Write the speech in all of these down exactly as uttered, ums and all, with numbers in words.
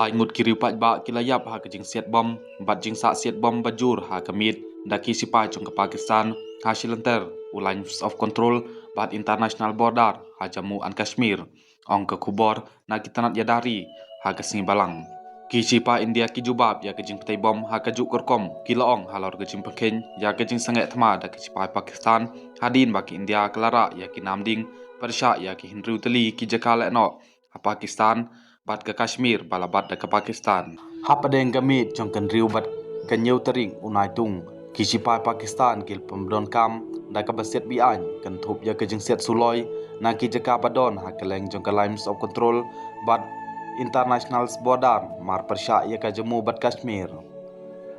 Ngut ki riew paidbah ki la ïap ha ka jingsiat bom bad jingsah siat bom ba jur ha ka miet da ki sipai jong ka Pakistan ha shilynter u Lines of Control bad International Border ha Jammu and Kashmir, ong ka khubor na ki tnat ïada ri ha ka sngi Balang. Ki sipai India ki jubab ïa ka jingpyntei bom ha kajuh ka rukom, ki la ong halor ka jingpynkheiñ ïa ka jingsangeh thma da ki sipai Pakistan hadien ba ka India ka la rah ïa ki namding pyrshah ïa ki hynriew tylli ki jaka lehnoh ha Pakistan bad ka Kashmir ba la bat da ka Pakistan. Hapdeng ka miet jong ka hynriew bad ka hynñiew tarik u Naitung, ki sipai Pakistan ki la pyndonkam da kaba siat be-aiñ kynthup ïa ka jingsiat suloi na ki jaka ba don ha kylleng jong ka Lines of Control bad International Border mar pyrshah ïa ka Jammu bad Kashmir.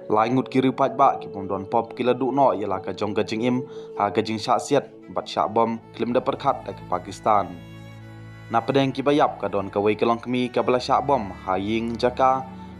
Lai ngut ki riew paidbah ki bym don pop ki la duh noh ïa la ka jong ka jingim ha ka jingshah siat bad shah bom khlem da pyrkhat da ka Pakistan. Na pdeng kiba ïap ka don kawei ka longkmie kaba la shah bom ha ïing jaka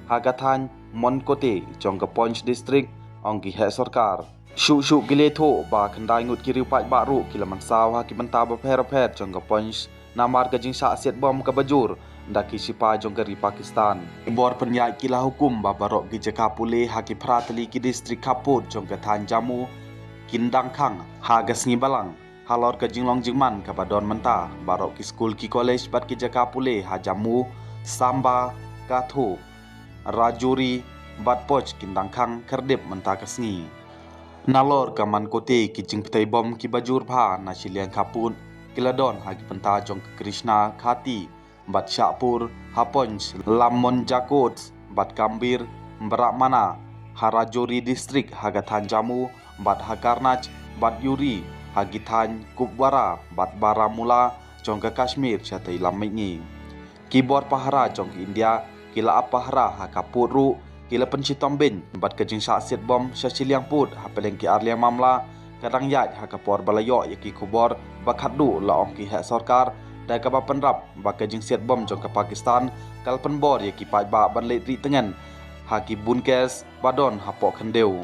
ha ka thaiñ Mankote jong ka Poonch District, ong ki heh sorkar. Shuh shuh ki la ïathuh ba khyndai ngut ki riew paidbah ruh ki la mynsaw ha ki bynta bapher bapher jong ka Poonch namar ka jingshah siat bom kaba jur da ki sipai jong ka ri Pakistan. Ki bor pynïaid ki la hukum ba baroh ki jaka pule ha ki phra tylli ki district khappud jong ka thaiñ Jammu kin dang khang ha ka sngi Balang. Halor ka jinglong jingman kaba don mynta, baroh ki skul ki college bad ki jaka pule ha Jammu, Samba, Kathu, Rajouri bad Poonch kin dang khang khyrdep mynta ka sngi. Nalor ka Mankote, ki jingpyntei bom kiba jur bha na shiliang khappud ki la don ha ki bynta jong ka Krishna Ghati bad Shahpur ha Poonch, Lammonjakot bad Gambhir Brahmana ha Rajouri District ha ka thaiñ Jammu bad ha Karnach bad Uri ha ki thaiñ Kupwara bad Baramulla jong ka Kashmir shatei lam mihngi. Ki bor pahara jong ka India ki la ap pahara ha khappud ruh ki la pynshitom beiñ bad ka jingshah siat bom sha shiliang pud hapdeng ki arliang mamla ka dang ïaid ha ka por ba la ïoh ïa ki khubor ba khatduh, la ong ki heh sorkar da kaba pynrap ba ka jingsiat bom jong ka Pakistan ka la pynbor ïa ki paidbah ban leit rieh tngen ha ki bunkers ba don hapoh khyndew.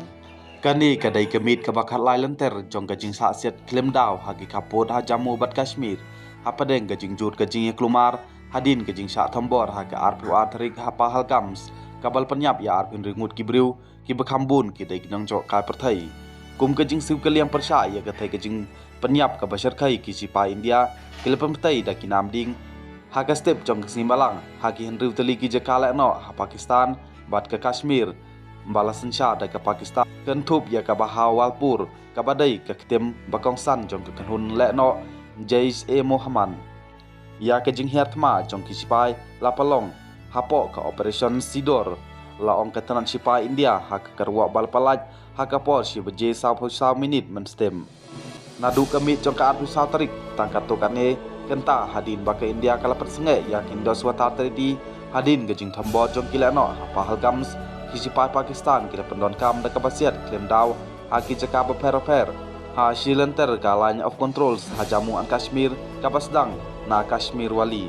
Kane ka dei ka miet kaba khatlai lynter jong ka jingshah siat khlem daw ha ki khappud ha Jammu bad Kashmir hapdeng ka jingjur ka jingïakulmar hadien ka jingshah thombor ha ka arphew ar tarik ha Pahalgam, kaba la pynïap ïa arphew hynriew ngut ki briew kiba kham bun ki dei ki nongjoh kai pyrthei. Kum ka jingsiew ka liang pyrshah ïa katei ka jingpynïap kaba shyrkhei, ki sipai India ki la pynpyntei da ki namding ha ka step jong ka sngi Balang ha ki hynriew tylli ki jaka lehnoh ha Pakistan bad ka Kashmir ba la synshar da ka Pakistan kynthup ïa ka Bahawalpur kaba dei ka ktien ba kongsan jong ka kynhun lehnoh Jaish-e-Mohammed. Ïa ka jinghiar thma jong ki sipai la pynlong hapoh ka Operation Sindoor, la ong ka tnat sipai India ha ka kyrwoh ba la pyllait ha ka por shi baje sawphew saw minit mynstep. Naduh ka miet jong ka arphew saw tarik tang katto katne kynta hadien ba ka India ka la pynsangeh ïa ka Indus Waters Treaty hadien ka jingthombor jong ki lehnoh ha Pahalgam, ki sipai Pakistan ki la pyndonkam da kaba siat khlem daw ha ki jaka bapher bapher ha shilynter ka Line of Controls ha Jammu and Kashmir kaba sdang na Kashmir Wali.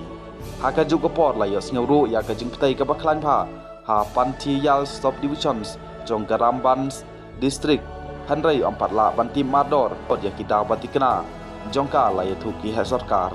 Ha kajuh ka por la ïohsngew ruh ïa ka jingpyntei kaba khlaiñ bha ha Panchayal Subdivisions jong ka Rambanj District, hynrei ym pat lah ban tip mardor ïa ki daw ba thikna jong ka, la ïathuh ki heh sorkar.